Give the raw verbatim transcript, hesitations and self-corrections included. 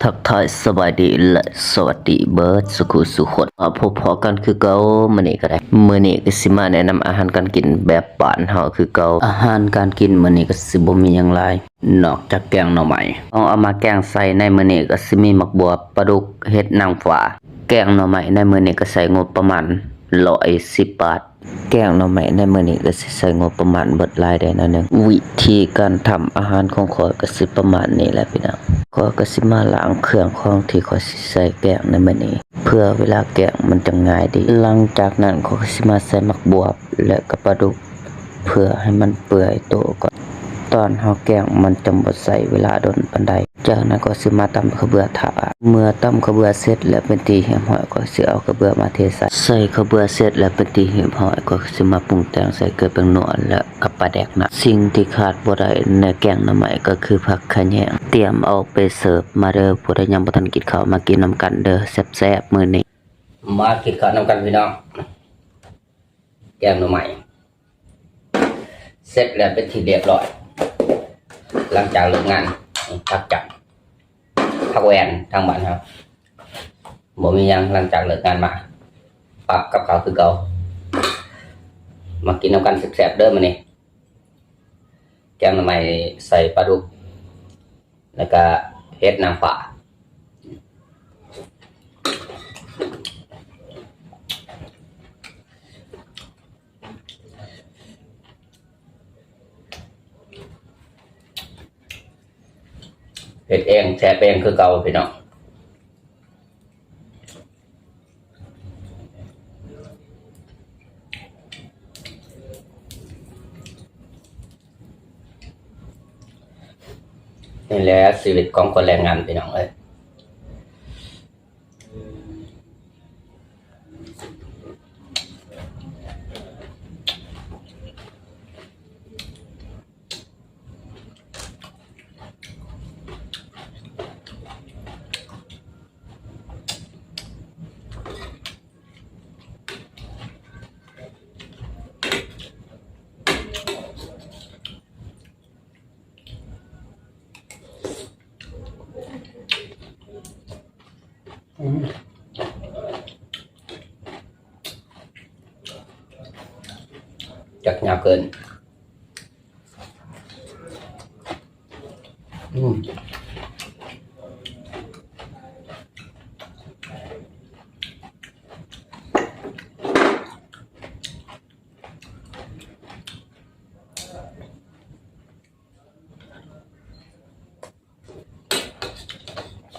ทักทายสบายดีและสวัสดีเบิดสุขุสุขคน มาพบพอกันคือเก่ามื้อนี้ก็ได้ มื้อนี้ก็สิมาแนะนำอาหารการกินแบบบ้านเฮาคือเก่า อาหารการกินมื้อนี้ก็สิบ่มีหยังหลาย นอกจากแกงหน่อไม้ ของเอามาแกงใส่ในมื้อนี้ก็สิมีหมากบวบ ปลาดุก เห็ดนางฟ้า แกงหน่อไม้ในมื้อนี้ก็ใช้งบประมาณร้อยสิบบาท แกงหน่อไม้ในมื้อนี้ก็สิใช้งบประมาณเบิดหลายได้หน่อยหนึ่ง วิธีการทำอาหารของข้อยก็สิประมาณนี้แหละพี่น้อง ข้อยก็สิมาล้างเครื่องของที่ข้อยสิใช้แกงในมื้อนี้ เพื่อเวลาแกงมันจะง่ายดี หลังจากนั้นข้อยก็สิมาใส่หมากบวบและก็ปลาดุก เพื่อให้มันเปื่อยโตก่อน ตอนเฮาแกงมันจะบ่ใช้เวลาโดนปานใด จากนั้นก็สิมาตำข้าวเบื่อถ่า เมื่อตำข้าวเบื่อเสร็จแล้วเป็นที่เรียบร้อย ก็สิเอาข้าวเบื่อมาเทใส่ ใส่ข้าวเบื่อเสร็จแล้วเป็นที่เรียบร้อย ก็สิมาปรุงแต่งใส่เกลือแป้งนัวและกับปลาแดกนะ สิ่งที่ขาดบ่ได้ในแกงหน่อไม้ก็คือผักขะแยง เตรียมเอาไปเสิร์ฟมาเด้อ ผู้ใดยังบ่ทันกินข้าวมากินนำกันเด้อ แซ่บๆ มื้อนี้ มากินข้าวนำกันพี่น้อง แกงหน่อไม้ เสร็จแล้วเป็นที่เรียบร้อย หลังจากเลิกงาน พักจับ พักแวนทางบ้านเฮา บ่มีหยังหลังจากเลิกงานมา ปรับกับข้าวคือเก่า มากินนำกันแซ่บๆ เด้อมื้อนี้ แกงหน่อไม้ใส่ปลาดุก แล้วก็เห็ดนางฟ้า เฮ็ดเองแซ่บเองคือเก่าพี่น้อง นี่แหละชีวิตของคนแรงงานพี่น้องเอ้ย อืม จักยาวเกิน